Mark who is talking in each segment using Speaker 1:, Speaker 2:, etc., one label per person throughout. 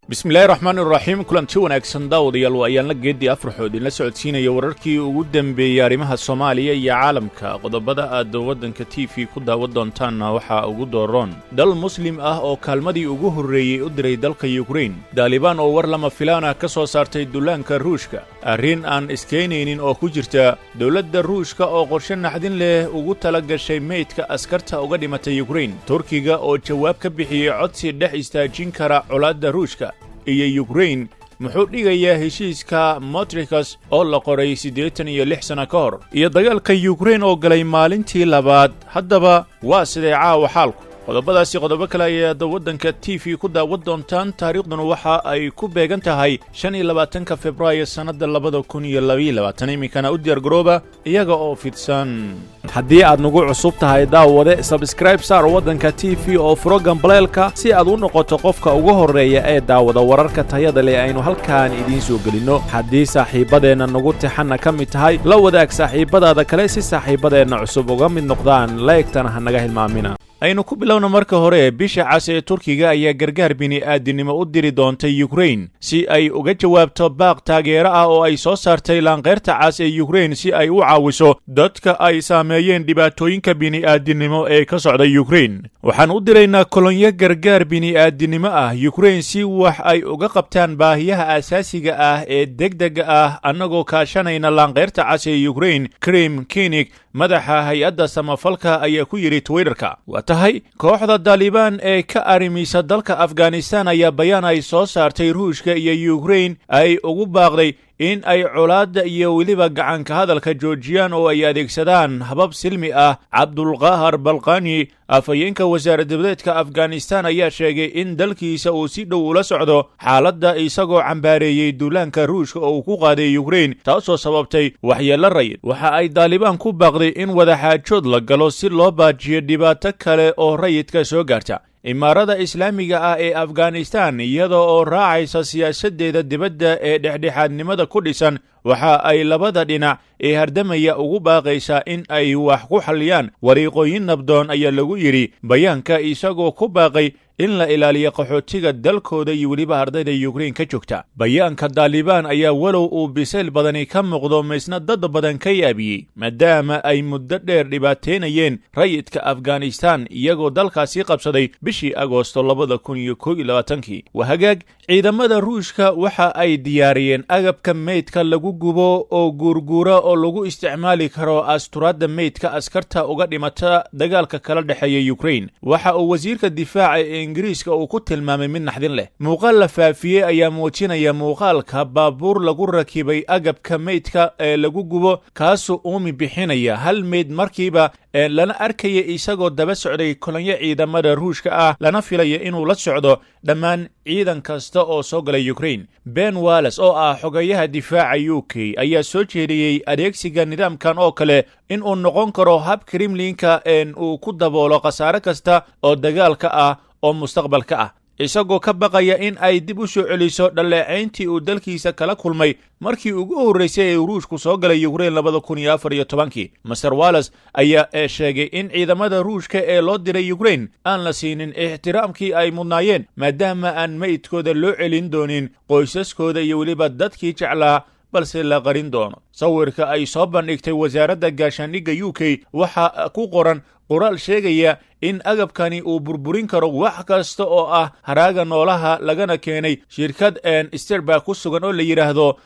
Speaker 1: Bismillahi raxmaan iraxiim. Kulanti wanaagsan, daawadayaal. Waa ayaanla Geeddii Afraxood idinla socodsiinaya wararkii ugu dembeeyey arrimaha Soomaaliya iyo caalamka. Qodobada aad Waddanka TV ku daawan doontaanna waxaa ugu dooroon: dal Muslim ah oo kaalmadii ugu horreeyey u diray dalka Yukrain, Daalibaan oo war lama filaan ah ka soo saartay dullaanka Ruushka, arrin aan iskeenaynin oo ku jirta dowladda Ruushka oo qorshe naxdin leh ugu tala gashay meydka askarta uga dhimatay Yukrain, Turkiga oo jawaab ka bixiyey codsi dhex istaajin kara colaadda Ruushka iyo Yukrain, muxuu dhigayaa heshiiska Montreux oo la qoray 86 sano ka hor, iyo dagaalka Yukrain oo galay maalintii labaad. Haddaba waa sidee caawa xaalku? Qodobadaasi, qodobo kale ayaad Waddanka TV ku daawan doontaan. Taariikhduna waxa ay ku beegan tahay 25-ka Februaayo sannadda 2022. Iminkana u diyaar garooba iyaga oo fidsan. Haddii aad nagu cusub tahay, daawade, subscribe saar Waddanka TV oo furo gambaleelka si aad u noqoto qofka ugu horreeya ee daawada wararka tayada leh aynu halkan idiin soo gelinno. Haddii saaxiibbadeenna nagu tixanna ka mid tahay, la wadaag saaxiibbadaada kale si saaxiibbadeenna cusub uga mid noqdaan. Like-tana ha naga hilmaamina. Aynu ku bilowna marka hore. Bisha Cas ee Turkiga ayaa gargaar bini'aadinimo u diri doontay Yukrain si ay uga jawaabto baaq taageero ah oo ay soo saartay Laanqeyrta Cas ee Yukrain, si ay u caawiso dadka ay saameeyeen dhibaatooyinka bini'aadinimo ee ka socda Yukrain. "Waxaan u diraynaa kolonyo gargaar bini'aadinimo ah Yukrain si wax ay uga qabtaan baahiyaha asaasiga ah ee degdega ah, annagoo kaashanayna Laanqeyrta Cas ee Yukrain," Krim Kinik, madaxa hay-adda samafalka, ayaa ku yidhi Twitterka. Waa tahay, kooxda Daalibaan ee ka arrimisa dalka Afghanistan ayaa bayaan ay soo saartay Ruushka iyo Yukrain ay ugu baaqday in ay colaadda iyo weliba gacanka hadalka joojiyaan oo ay adeegsadaan habab silmi ah. Cabdulqahar Balkani, afhayeenka wasaaradda dibadeedka Afghanistan, ayaa sheegay in dalkiisa uu si dhow ula socdo xaaladda, isagoo cambaareeyey duulaanka Ruushka oo uu ku qaaday Yukrain, taasoo sababtay waxyeello rayid. Waxa ay Daalibaan ku baaqday in wadaxaajood la galo si loo baajiyo dhibaato kale oo rayidka soo gaarta. Imaarada Islaamiga ah ee Afghanistan, iyada oo raacaysa siyaasaddeeda dibadda ee dhexdhexaadnimada ku dhisan, waxa ay labada dhinac ee hardamaya ugu baaqaysaa in ay wax ku xalliyaan wariiqooyin nabdoon, ayaa lagu yidhi bayaanka, isagoo ku baaqay in la ilaaliyo qaxootiga dalkooda iyo weliba ardayda Yukrain ka joogta. Bayaanka Daalibaan ayaa, walow uu bisayl badani ka muuqdo, misna dad badan ka yaabiyey, maadaama ay muddo dheer dhibaateynayeen rayidka Afghanistan, iyagoo dalkaasi qabsaday bishii Agoosto 2021-kii. Waa hagaag. Ciidamada Ruushka waxa ay diyaariyeen agabka meydka lagu gubo oo guurguura oo lagu isticmaali karo asturaadda meydka askarta uga dhimata dagaalka kala dhexeeya Yukrain. Waxa uu wasiirka difaaca ee Ingiriiska uu ku tilmaamay mid naxdin leh. Muuqaal la faafiyey ayaa muujinaya muuqaalka baabuur lagu rakibay agabka meydka ee lagu gubo, kaasoo uumi bixinaya hal meyd markiiba, lana arkaya isagoo daba socday kolonyo ciidamada Ruushka ah, lana filaya inuu la socdo dhammaan ciidan kasta oo soo galay Ukrain. Ben Wallace, oo ah xogayaha difaaca UK, ayaa soo jeediyey adeegsiga nidaamkan oo kale in uu noqon karo hab Kremlinka uu ku daboolo khasaare kasta oo dagaalka ah oo mustaqbalka ah, isagoo ka baqaya in ay dib u soo celiso dhaleecayntii uu dalkiisa kala kulmay markii ugu horraysay ee Ruushku soo galay Yukrain 2014-kii. Mister Wallace ayaa sheegay in ciidamada Ruushka ee loo diray Yukrain aan la siinin ixtiraamkii ay mudnaayeen, maadaama aan meydkooda loo celin doonin qoysaskooda iyo weliba dadkii jeclaa, balse la qarin doono. Sawirka ay soo bandhigtay wasaaradda gaashaandhigga UK waxaa ku qoran qoraal sheegaya in agabkani uu burburin karo wax kasta oo ah haraaga noolaha, lagana keenay shirkad Sterberg ku sugan oo la yidhaahdo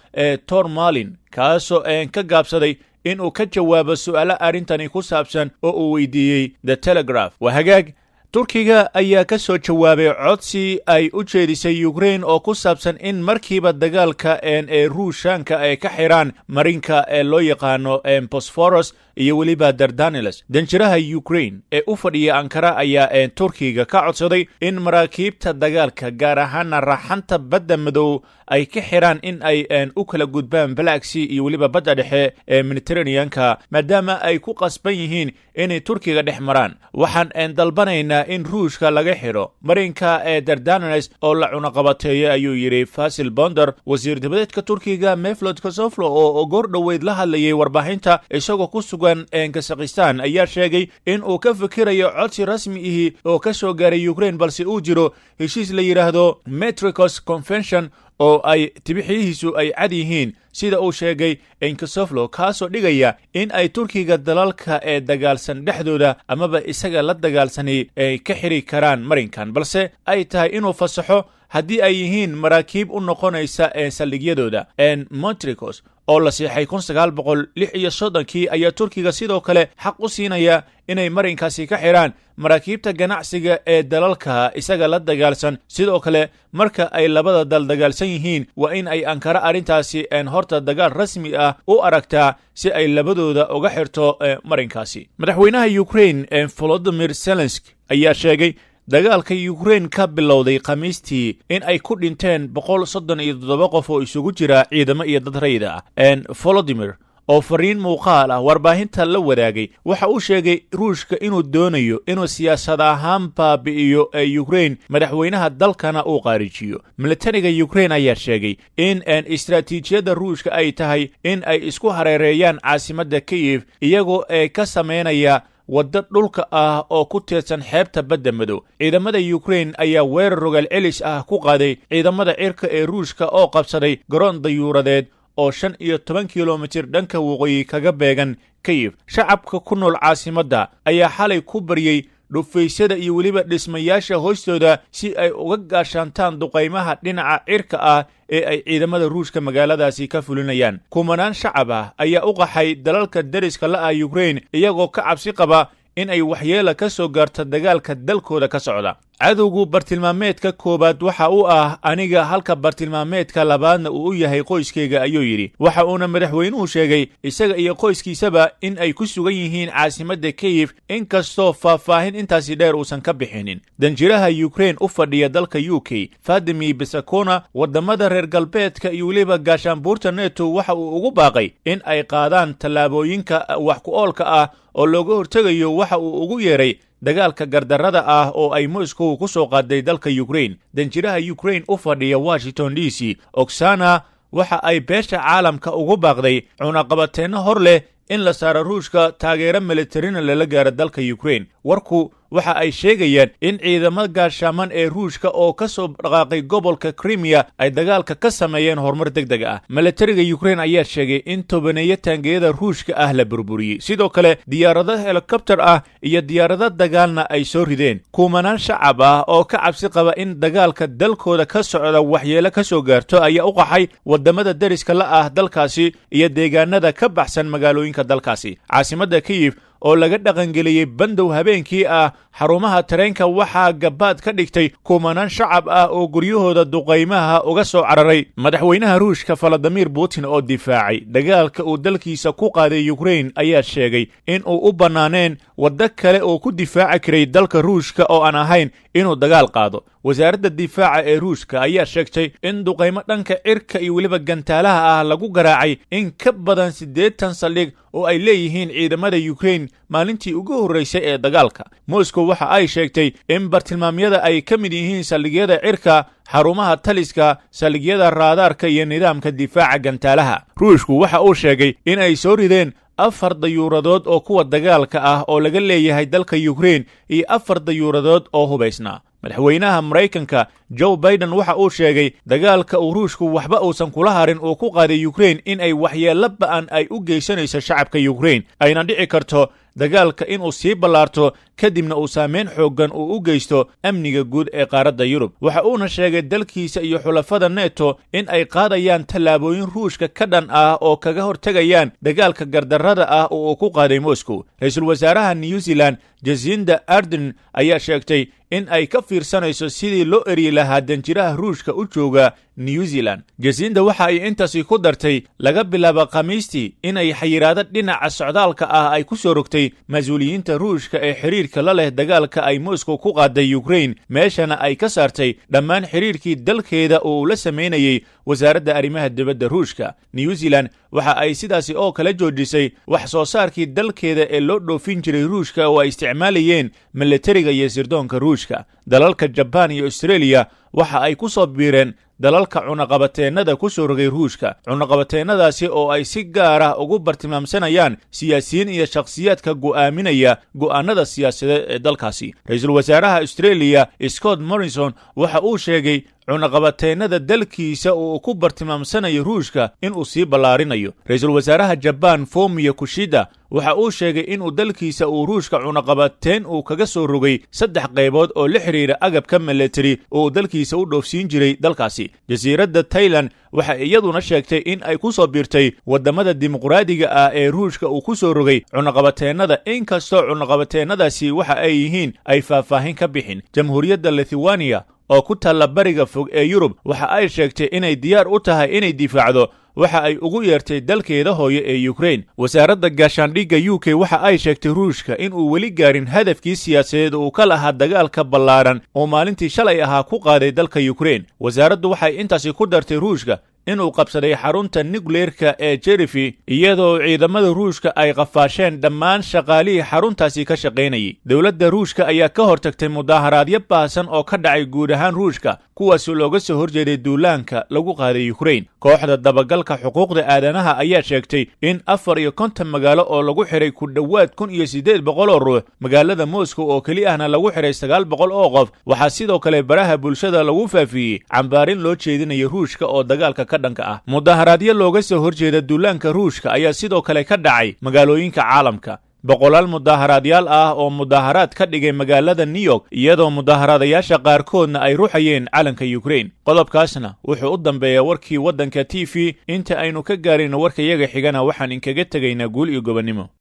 Speaker 1: Tormalin, kaasoo ka gaabsaday inuu ka jawaabo su'aalo arrintani ku saabsan oo uu weydiiyey The Telegraph. Waa hagaag. Turkiga ayaa ka soo jawaabay codsi ay u jeedisay Ukrain oo ku saabsan in markiiba dagaalka ee Ruushaanka ay ka xiraan marinka ee loo yaqaano Bosforos iyo weliba Dardaneles. Danjiraha Ukrain ee u fadhiya Ankara ayaa Turkiga ka codsaday in maraakiibta dagaalka, gaar ahaana raxanta Badda Madow, ay ka xiraan in ay u kala gudbaan Black Sea iyo weliba badda dhexe ee Mediterraneanka, maadaama ay ku qasban yihiin inay Turkiga dhex maraan. "Waxaan dalbanaynaa fikiraynaa in Ruushka laga xidho marinka ee Dardanelles oo la cunaqabateeyo, ayuu yidhi Fasil Bonder. Wasiir dibadeedka Turkiga Mevlut Cavusoglu oo goor dhoweyd la hadlayay warbaahinta isagoo ku sugan Kazakhistan ayaa sheegay in uu ka fikirayo codsi rasmi ihi oo ka soo gaaray Ukraine, balse uu jiro heshiis la yidhaahdo Mudrikos Convention oo ay tibixiyihiisu ay cad yihiin, sida uu sheegay Cavusoglu, kaasoo dhigaya in ay Turkiga dalalka ee dagaalsan dhexdooda amaba isaga la dagaalsani ay ka xiri karaan marinkan, balse ay tahay inuu fasaxo haddii ay yihiin maraakiib u noqonaysa ee saldhigyadooda. Mudrikos oo la siixay 1936-kii ayaa Turkiga sidoo kale xaq u siinaya inay marinkaasi ka xidhaan maraakiibta ganacsiga ee dalalka isaga la dagaalsan. Sidoo kale, marka ay labada dal dagaalsan yihiin, waa in ay Ankara arrintaasi horta dagaal rasmi ah u aragtaa si ay labadooda uga xirto marinkaasi. Madaxweynaha Ukraine Volodimir Zelenski ayaa sheegay dagaalka Ukraine ka bilowday Khamiistii in ay ku dhinteen 137 qof oo isugu jira ciidamo iyo dad rayida ah. Volodimir oo fariin muuqaal ah warbaahinta la wadaagay waxa uu sheegay Ruushka inuu doonayo inuu siyaasad ahaan baabi'iyo ee Ukraine, madaxweynaha dalkana uu qaarijiyo. Militariga Ukraine ayaa sheegay in istaraatiijiyadda Ruushka ay tahay in ay isku hareereeyaan caasimadda Kiyif, iyagoo ee ka samaynaya waddo dhulka ah oo ku tiirsan xeebta Badda Madow. Ciidamada Ukraine ayaa weerar rogaal celis ah ku qaaday ciidamada cirka ee Ruushka oo qabsaday garoon dayuuradeed oo 15 kilomitir dhanka waqooyi kaga beegan Kayif. Shacabka ku nool caasimadda ayaa xalay ku baryey dhufaysyada iyo weliba dhismayaasha hoostooda si ay uga gaashaantaan duqaymaha dhinaca cirka ah ee ay ciidamada Ruushka magaaladaasi ka fulinayaan. Kumanaan shacab ah ayaa u qaxay dalalka deriska la ah Ukraine, iyagoo ka cabsi qaba in ay waxyeela ka soo gaarto dagaalka dalkooda ka socda. Cadowgu bartilmaameedka koowaad waxa uu ah aniga, halka bartilmaameedka labaadna uu u yahay qoyskayga, ayuu yidhi. Waxa uuna madaxweynuhu sheegay isaga iyo qoyskiisaba in ay ku sugan yihiin caasimadda Kayif, inkastoo faahfaahin intaasi dheer uusan ka bixinin. Danjiraha Ukraine u fadhiya dalka UK Fadimi Besakona waddamada reer galbeedka iyo weliba gaashaanbuurta NATO waxa uu ugu baaqay in ay qaadaan tallaabooyinka wax ku oolka ah oo looga hortegayo waxa uu ugu yeeray dagaalka gardarrada ah oo ay Moscow ku soo qaaday dalka Ukraine. Danjiraha Ukraine u fadhiya Washington DC Oksana waxa ay beesha caalamka ugu baaqday cunaqabateenno hor leh in la saaro Ruushka, taageero militarina lala gaaro dalka Ukraine. Warku waxa ay sheegayaan in ciidamo gaashaaman ee Ruushka oo ka soo dhaqaaqay gobolka Krimiya ay dagaalka ka sameeyeen horumar deg deg ah. Militariga Ukraine ayaa sheegay in tobaneeyo taangiyada Ruushka ah la burburiyey, sidoo kale diyaarado helikobter ah iyo diyaarado dagaalna ay soo rideen. Kumanaan shacab ah oo ka cabsi qaba in dagaalka dalkooda ka socda waxyeelo ka soo gaarto ayaa u qaxay waddamada deriska la ah dalkaasi iyo deegaanada ka baxsan magaalooyinka dalkaasi. Caasimadda Kiyif oo laga dhaqangeliyey bandow habeenkii ah, xarumaha tareenka waxaa gabaad ka dhigtay kumanaan shacab ah oo guryahooda duqaymaha uga soo cararay. Madaxweynaha Ruushka Valadimir Putin oo difaacay dagaalka uu dalkiisa ku qaaday Ukraine ayaa sheegay in uu u bannaaneen waddo kale oo ku difaaci karay dalka Ruushka oo aan ahayn inuu dagaal qaado. Wasaaradda difaaca ee Ruushka ayaa sheegtay in duqaymo dhanka cirka iyo weliba gantaalaha ah lagu garaacay in ka badan 80 saldhig oo ay leeyihiin ciidamada Ukraine maalintii ugu horraysay ee dagaalka. Moscow waxa ay sheegtay in bartilmaamyada ay ka mid yihiin saldhigyada cirka, xarumaha taliska, saldhigyada raadaarka iyo nidaamka difaaca gantaalaha. Ruushku waxa uu sheegay in ay soo rideen 4 dayuuradood oo kuwa dagaalka ah oo laga leeyahay dalka Ukraine iyo 4 dayuuradood oo hubaysnaa. Madaxweynaha Maraykanka Joe Biden waxa uu sheegay dagaalka uu Ruushku waxba uusan kula harin uu ku qaaday Ukraine in ay waxyeello ba'an ay u geysanayso shacabka Ukraine, ayna dhici karto dagaalka inuu sii ballaarto, kadibna uu saameyn xooggan uu u geysto amniga guud ee qaaradda Yurub. Waxa uuna sheegay dalkiisa iyo xulafada NATO in ay qaadayaan tallaabooyin Ruushka ka dhan ah oo kaga hortegayaan dagaalka gardarrada ah oo uu ku qaaday Moscow. Ra-iisul wasaaraha New Zealand Jacinda Ardern ayaa sheegtay in ay ka fiirsanayso sidii loo eryi lahaa danjiraha Ruushka u jooga New Zealand. Jasinda waxa ay intaasi ku dartay laga bilaabo Khamiistii inay xayiraado dhinaca socdaalka ah ay ku soo rogtay mas-uuliyiinta Ruushka ee xiriirka la leh dagaalka ay Moscow ku qaaday Ukrain, meeshana ay ka saartay dhammaan xiriirkii dalkeeda oo uu la samaynayey wasaaradda arrimaha dibadda Ruushka. New Zealand waxa ay sidaasi oo kale joojisay wax soo saarkii dalkeeda ee loo dhoofin jiray Ruushka oo ay isticmaalayeen milatariga iyo sirdoonka Ruushka. Dalalka Jabaan iyo Australia waxa ay ku soo biireen dalalka cunaqabateennada ku soo rogay Ruushka, cunaqabateennadaasi oo ay si gaar ah ugu bartilmaamsanayaan siyaasiyiin iyo shakhsiyaadka go'aaminaya go'aanada siyaasadeed ee dalkaasi. Ra-iisul wasaaraha Australia Scott Morrison waxa uu sheegay cunaqabateennada dalkiisa oo ku bartilmaamsanayo Ruushka inuu sii ballaarinayo. Ra-iisul wasaaraha Jabaan Fumio Kishida waxa uu sheegay inuu dalkiisa uu Ruushka cunaqabateen uu kaga soo rogay saddex qaybood oo la xidhiira agabka milatari oo uu dalkiisa u dhoofsiin jiray dalkaasi. Jasiiradda Tailan waxay iyaduna sheegtay in ay ku soo biirtay waddamada dimuqraadiga ah ee Ruushka uu ku soo rogay cunaqabateennada, inkastoo cunaqabateennadaasi waxa ay yihiin ay faahfaahin ka bixin. Jamhuuriyadda Lithuania oo ku taalla bariga fog ee Yurub waxa ay sheegtay inay diyaar u tahay inay difaacdo waxa ay ugu yeertay dalkeeda hooye ee Ukrain. Wasaaradda gaashaandhigga UK waxa ay sheegtay Ruushka inuu weli gaarin hadafkii siyaasadeed uu ka lahaa dagaalka ballaaran oo maalintii shalay ahaa ku qaaday dalka Ukrain. Wasaaraddu waxay intaasi ku dartay Ruushka inuu qabsaday xarunta nukleerka ee Chernihiv, iyadoo ciidamada Ruushka ay qafaasheen dhammaan shaqaalihii xaruntaasi ka shaqaynayay. Dowladda Ruushka ayaa ka hortagtay mudaaharaadyo baahsan oo ka dhacay guud ahaan Ruushka, kuwaas looga soo horjeeday duulaanka lagu qaaday Ukrain. Kooxda dabagalka xuquuqda aadanaha ayaa sheegtay in 54 magaalo oo lagu xiray ku dhowaad 1800 oo ruux, magaalada Moscow oo keli ahna lagu xiray 900 oo qof. Waxaa sidoo kale baraha bulshada lagu faafiyey cambaarin loo jeedinayo Ruushka oo dagaalka ka dhanka ah. Mudaharaadyo looga soo horjeeda duulaanka Ruushka ayaa sidoo kale ka dhacay magaalooyinka caalamka. Boqolaal mudaaharaadyaal ah oo mudaaharaad ka dhigay magaalada New York, iyadoo mudaaharaadayaasha qaarkoodna ay ruxayeen calanka Ukrain. Qodobkaasna wuxuu u dambeeyaa warkii waddanka TV. Inta aynu ka gaarayno warkayaga xigana, waxaan inkaga tegaynaa guul iyo gobonnimo.